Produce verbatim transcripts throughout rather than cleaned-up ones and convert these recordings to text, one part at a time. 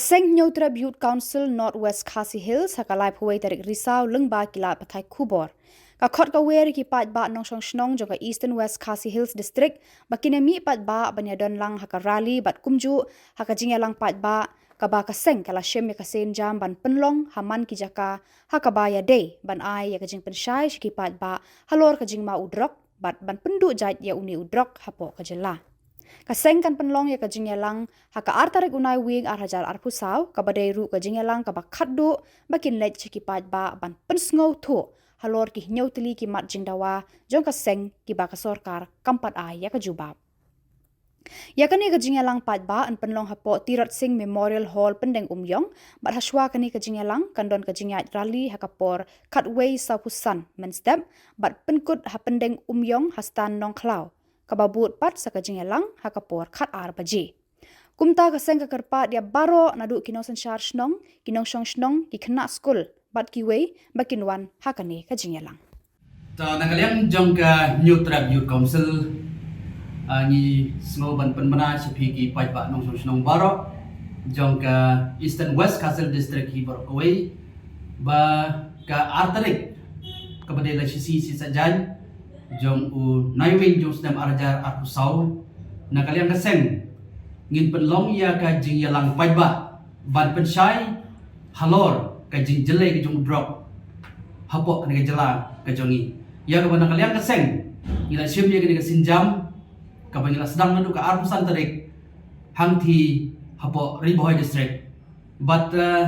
Seng Hynñiewtrep Youth Council North West Khasi Hills ha ka laiphew wei tarik Risaw lyngba ki lad pathai khubor. Ka khot ka wer ïa ki paidbah nongshong shnong jong ka Eastern West Khasi Hills District ba kin ïa mih paidbah ban ïa don lang ha ka rally bad kumjuh ha ka jingïalang paidbah kaba ka seng ka la shim ïa ka sienjam ban pynlong ha man ki jaka ha kaba ïa dei ban ai ïa ka jingpynshai sha ki paidbah halor ka jingma u drok bad ban pynduh jait ïa une u drok hapoh ka jylla. Ka seng kan pynlong ïa ka jingïalang ha ka ar tarik u Naiwieng ar hajar arphew saw, kaba dei ruh ka jingïalang kaba khatduh ba kin leit sha ki paidbah ban pynsngewthuh halor ki hynñiew tylli ki mat jingdawa jong ka seng kiba ka sorkar kam pat ai ïa ka jubab. Ïa kane ka jingïalang paidbah yn pynlong hapoh Tirot Sing Memorial Hall Pyndengumiong, bad hashwa kane ka jingïalang kan don ka jingïaid rally ha ka por khatwei sawphew san mynstep bad pynkut ha Pyndengumiong ha Stan Nongkhlaw, kaba bud pat sa ka jingïalang ha ka por khatar baje. Kumta ka seng ka kyrpad ïa baroh naduh ki nongsynshar shnong, ki nongshong shnong, ki khynnah skul bad kiwei ba kin wan ha kane ka jingïalang. Ta na ka liang jong ka Hynñiewtrep Youth Council, ah, ngi sngew ban pynbna sha phi ki paidbah nongshong shnong baroh jong ka Eastern West Khasi Hills District hi baroh kawei ba ka ar tarik kaba dei la shi sngi shi saitjaiñ jong u Naiwieng jong u snem ar hajar arphew saw, na ka liang ka seng ngin pynlong ïa ka jingïalang paidbah ban pynshai halor ka jingjyllei ka jong u drok hapoh kane ka jylla ka jong ngi. Ïa kaba na ka liang ka seng ngi la shim ïa kane ka sienjam kaba ngi la sdang naduh ka arphew san tarik hangthie hapoh Ri Bhoi District. Bad, eh,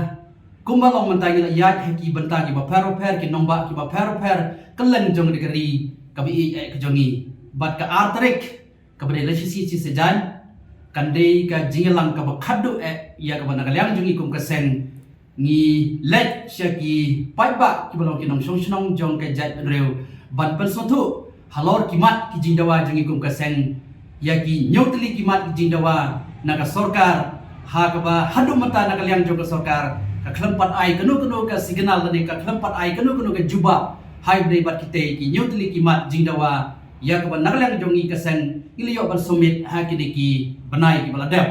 kumba long mynta ngi la ïaid ha ki bynta kiba pher bapher, ki nongbah kiba pher bapher kylleng jong kane ka ri kaba ïeit eh ka jong ngi. Bad ka ar tarik kaba dei la shi sngi shi saitjaiñ kan dei ka jingïalang kaba khatduh eh ïa kaba na ka liang jong ngi kum ka seng ngi leit sha ki paidbah kiba long ki nongshong shnong jong ka jaitbynriew ban pynsngewthuh halor ki mat ki jingdawa jong ngi kum ka seng ïa ki hynñiew tylli ki mat ki jingdawa na ka sorkar, ha kaba haduh mynta na ka liang jong ka sorkar ka khlem pat ai kano kano ka signal lane ka khlem pat ai kano kano ka jubab ha kaba ïadei bad kitei ki hynñiew tylli ki mat jingdawa ïa kaba na ka liang jong ngi ka seng ngi la ïoh ban submit ha kine ki bnai kiba la dep.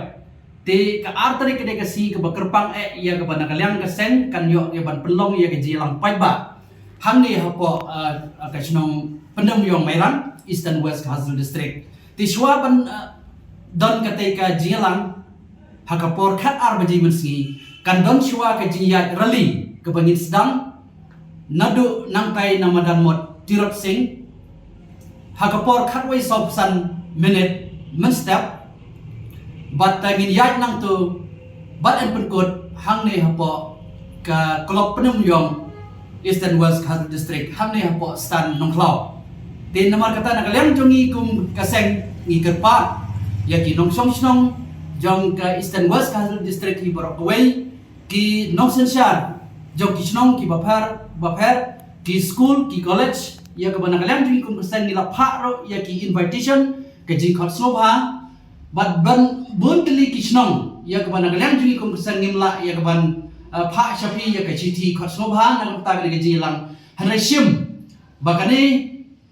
Te ka ar tarik ka dei ka sngi kaba kyrpang eh ïa kaba na ka liang ka seng kan ïoh ïa ban pynlong ïa ka jingïalang paidbah hangne hapoh, ah, ka shnong Pyndengumiong Mairang, Eastern West Khasi Hills District. Te shuwa ban, ah, don katei ka jingïalang ha ka por khatar baje mynsngi kan don shuwa ka jingïaid rally kaba ngin sdang naduh nangtai na madan mot Tirot Sing ha ka por khatwei sawphew san minit mynstep. Bad, eh, ngin ïaid nangto bad yn pynkut hangne hapoh ka Club Pyndengumiong, Eastern West Khasi Hills District, hangne hapoh Stan Nongkhlaw. Te namar kata na ka liang jong ngi kum ka seng ngi kyrpad ïa ki nongshong shnong jong ka Eastern West Khasi Hills District hi baroh kawei, ki nongsynshar jong ki shnong kiba pher bapher, ki skul, ki college, ïa kaba na ka liang jong ngi kum ka seng ngi la phah ruh ïa ki invitation ka jingkhot sngewbha. Bad ban bun tylli ki shnong ïa kaba na ka liang jong ngi kum ka seng ngim lah ïa kaban, ah, phah sha phi ïa ka shithi khot sngewbha na ka bynta kane ka jingïalang. Hynrei shim ba kane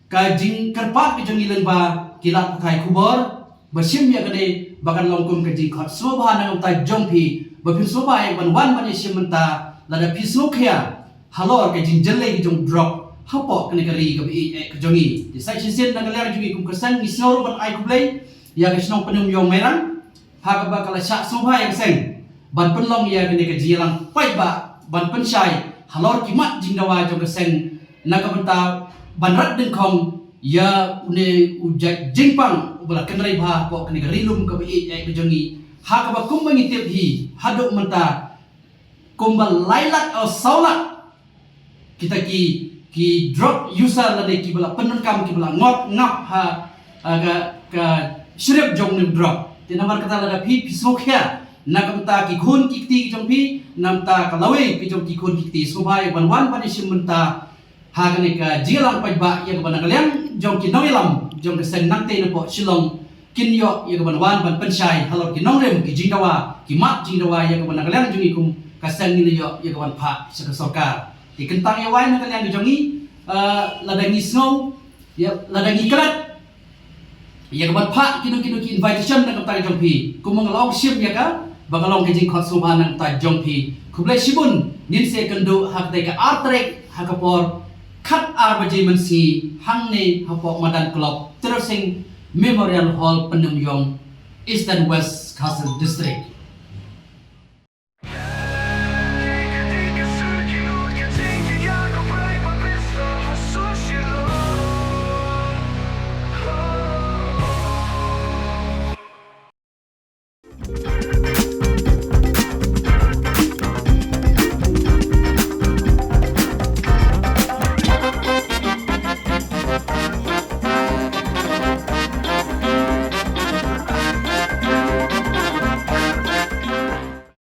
ka jingkyrpad ka jong ngi lyngba ki lad pathai khubor ba shim ïa kane ba kan long kum ka jingkhot sngewbha na ka bynta jong phi ba phin sngewbha ïa ban wan ban ïashim bynta lada phi sngewkhia halor ka jingjyllei ka jong u drok hapoh kane ka ri kaba ïeit eh ka jong ngi. Te sa shisien na ka liang jong ngi kum ka seng ngi sngew ruh ban ai khublei ïa ka shnong Pyndengumiong Mairang ha kaba ka la shah sngewbha ïa ka seng ban pynlong ïa kane ka jingïalang paidbah ban pynshai halor ki mat jingdawa jong ka seng na ka bynta ban rat dyngkhong ïa une u jait jingpang uba la kynrei bha hapoh kane ka ri lum kaba ïeit eh ka jong ngi, ha kaba kumba ngi tip hi haduh mynta kumba lai lak o saw lak kita ki, ki drug user lane kiba la pyndonkam, kiba la ngot ngap ha, ha ka, ka shrip jong une u drok. Te namar kata lada phi, phi sngewkhia na ka bynta ki khun ki kti ki jong phi, na ka bynta ka lawei ki jong ki khun ki kti, sngewbha ïa ban wan ban ïashim bynta ha kane ka jingïalang paidbah ïa kaba na ka liang jong ki nongïalam jong ka seng nangtei napoh Shillong kin ïoh ïa kaban wan ban pynshai halor ki nongrim ki jingdawa, ki mat jingdawa ïa kaba na ka liang jong ngi kum ka seng ngi la ïoh ïa kaban phah sha ka sorkar. Te kyntang ïa wai na ka liang jong ngi, eh, lada ngi sngew, ïa, lada ngi klet ïa kaban phah kino kino ki invitation na ka bynta jong phi, kumba nga la ong shim ïa ka, Ba ka long ka jingkhot sngewbha na ka bynta jong phi. Khublei shibun, ngin sa ïakynduh ha katei ka ar tarik ha ka por khat ar baje mynsngi hangne hapoh madan club Tirongsing Memorial Hall, Pyndengumiong, Eastern West Khasi Hills District.